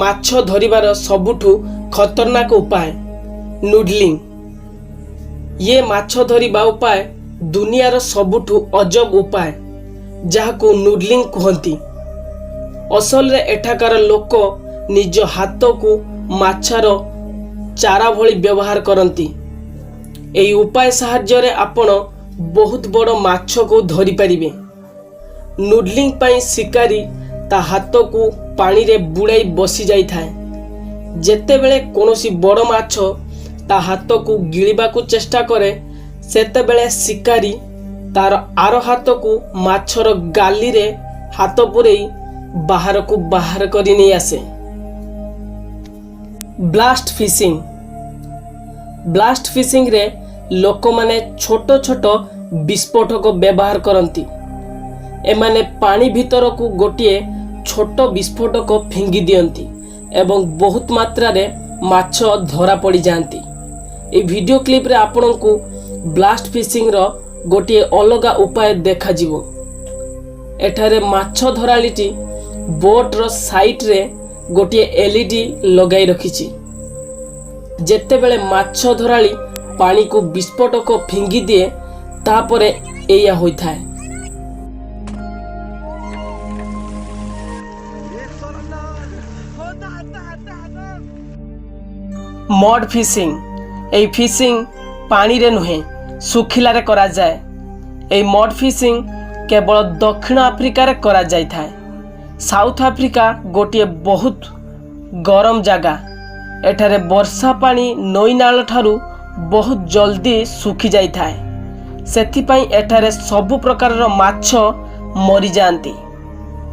ମାଛ ଧରିବାର ସବୁଠୁ ଖତରନାକ ଉପାୟ, ନୁଡଲିଂ। ଇଏ ମାଛ ଧରିବା ଉପାୟ ଦୁନିଆର ସବୁଠୁ ଅଜବ ଉପାୟ, ଯାହାକୁ ନୁଡଲିଂ କୁହନ୍ତି। ଅସଲରେ ଏଠାକାର ଲୋକ ନିଜ ହାତକୁ ମାଛର ଚାରା ଭଳି ବ୍ୟବହାର କରନ୍ତି। ଏହି ଉପାୟ ସାହାଯ୍ୟରେ ଆପଣ ବହୁତ ବଡ଼ ମାଛକୁ ଧରିପାରିବେ। ନୁଡଲିଂ ପାଇଁ ଶିକାରୀ ତା ହାତକୁ ପାଣିରେ ବୁଡ଼ାଇ ବସି ଯାଇଥାଏ। ଯେତେବେଳେ କୌଣସି ବଡ଼ ମାଛ ତା ହାତକୁ ଗିଳିବାକୁ ଚେଷ୍ଟା କରେ, ସେତେବେଳେ ଶିକାରୀ ତାର ଆର ହାତକୁ ମାଛର ଗାଲିରେ ହାତ ପୂରେଇ ବାହାରକୁ ବାହାର କରି ନେଇ ଆସେ। Blast fishing. Blast ଫିସିଂରେ ଲୋକମାନେ ଛୋଟ ଛୋଟ ବିସ୍ଫୋଟକ ବ୍ୟବହାର କରନ୍ତି। ଏମାନେ ପାଣି ଭିତରକୁ ଗୋଟିଏ ଛୋଟ ବିସ୍ଫୋଟକ ଫିଙ୍ଗି ଦିଅନ୍ତି ଏବଂ ବହୁତ ମାତ୍ରାରେ ମାଛ ଧରା ପଡ଼ିଯାଆନ୍ତି। ଏହି ଭିଡ଼ିଓ କ୍ଲିପ୍ରେ ଆପଣଙ୍କୁ ବ୍ଲାଷ୍ଟ ଫିସିଂର ଗୋଟିଏ ଅଲଗା ଉପାୟ ଦେଖାଯିବ। ଏଠାରେ ମାଛ ଧରାଳିଟି ବୋଟ୍ର ସାଇଡ଼ରେ ଗୋଟିଏ ଏଲ୍ଇଡି ଲଗାଇ ରଖିଛି। ଯେତେବେଳେ ମାଛ ଧରାଳି ପାଣିକୁ ବିସ୍ଫୋଟକ ଫିଙ୍ଗି ଦିଏ, ତାପରେ ଏଇଆ ହୋଇଥାଏ। ايه بسرعه النار! تحت تحت تحت. Mud fishing. ଏହି ଫିସିଂ ପାଣିରେ ନୁହେଁ, ଶୁଖିଲାରେ କରାଯାଏ। ଏହି ମଡ୍ ଫିସିଂ କେବଳ ଦକ୍ଷିଣ ଆଫ୍ରିକାରେ କରାଯାଇଥାଏ। ସାଉଥ ଆଫ୍ରିକା ଗୋଟିଏ ବହୁତ ଗରମ ଜାଗା। ଏଠାରେ ବର୍ଷା ପାଣି ନଈ ନାଳ ଠାରୁ ବହୁତ ଜଲ୍ଦି ଶୁଖି ଯାଇଥାଏ। ସେଥିପାଇଁ ଏଠାରେ ସବୁ ପ୍ରକାରର ମାଛ ମରିଯାଆନ୍ତି,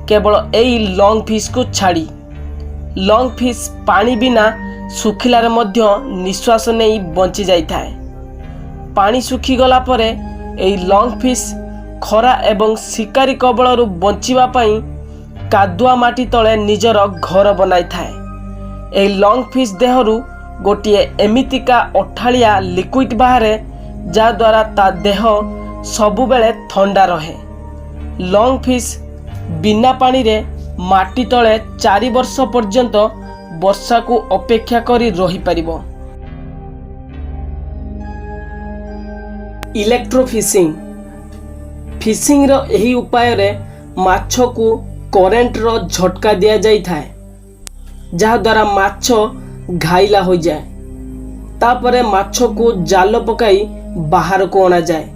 କେବଳ ଏଇ ଲଙ୍ଗ ଫିସ୍କୁ ଛାଡ଼ି। ଲଙ୍ଗ ଫିସ୍ ପାଣି ବିନା ଶୁଖିଲାରେ ମଧ୍ୟ ନିଶ୍ୱାସ ନେଇ ବଞ୍ଚି ଯାଇଥାଏ। ପାଣି ଶୁଖିଗଲା ପରେ ଏହି ଲଙ୍ଗ ଫିସ୍ ଖରା ଏବଂ ଶିକାରୀ କବଳରୁ ବଞ୍ଚିବା ପାଇଁ କାଦୁଆ ମାଟି ତଳେ ନିଜର ଘର ବନାଇଥାଏ। ଏହି ଲଙ୍ଗ ଫିସ୍ ଦେହରୁ ଗୋଟିଏ ଏମିତିକା ଅଠାଳିଆ ଲିକ୍ୱିଡ଼ ବାହାରେ, ଯାହାଦ୍ୱାରା ତା ଦେହ ସବୁବେଳେ ଥଣ୍ଡା ରହେ। ଲଙ୍ଗ ଫିସ୍ ବିନା ପାଣିରେ ମାଟି ତଳେ 4 ବର୍ଷ ପର୍ଯ୍ୟନ୍ତ ବର୍ଷାକୁ ଅପେକ୍ଷା କରି ରହିପାରିବ। ଇଲେକ୍ଟ୍ରୋଫିସିଂ। ଫିସିଂର ଏହି ଉପାୟରେ ମାଛକୁ କରେଣ୍ଟର ଝଟକା ଦିଆଯାଇଥାଏ, ଯାହାଦ୍ୱାରା ମାଛ ଘାଇଲା ହୋଇଯାଏ। ତାପରେ ମାଛକୁ ଜାଲ ପକାଇ ବାହାରକୁ ଅଣାଯାଏ।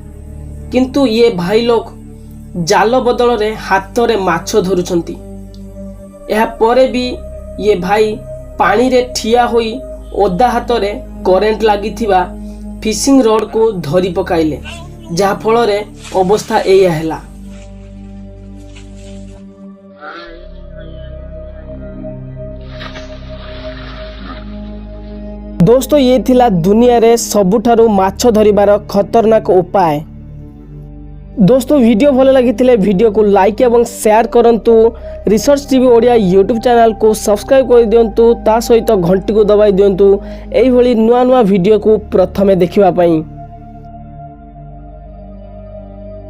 କିନ୍ତୁ ଇଏ ଭାଇ ଲୋକ ଜାଲ ବଦଳରେ ହାତରେ ମାଛ ଧରୁଛନ୍ତି। ଏହାପରେ ବି ଇଏ ଭାଇ ପାଣିରେ ଠିଆ ହୋଇ ଓଦା ହାତରେ କରେଣ୍ଟ ଲାଗିଥିବା ଫିସିଂ ରଡ଼କୁ ଧରି ପକାଇଲେ, ଯାହାଫଳରେ ଅବସ୍ଥା ଏଇଆ ହେଲା। ଦୋସ୍ତ, ଇଏ ଥିଲା ଦୁନିଆରେ ସବୁଠାରୁ ମାଛ ଧରିବାର ଖତରନାକ ଉପାୟ। ଦୋସ୍ତ, ଭିଡ଼ିଓ ଭଲ ଲାଗିଥିଲେ ଭିଡ଼ିଓକୁ ଲାଇକ୍ ଏବଂ ସେୟାର କରନ୍ତୁ। ରିସର୍ଚ୍ଚ ଟିଭି ଓଡ଼ିଆ ୟୁଟ୍ୟୁବ୍ ଚ୍ୟାନେଲକୁ ସବସ୍କ୍ରାଇବ୍ କରିଦିଅନ୍ତୁ, ତା ସହିତ ଘଣ୍ଟିକୁ ଦବାଇ ଦିଅନ୍ତୁ, ଏଇଭଳି ନୂଆ ନୂଆ ଭିଡ଼ିଓକୁ ପ୍ରଥମେ ଦେଖିବା ପାଇଁ।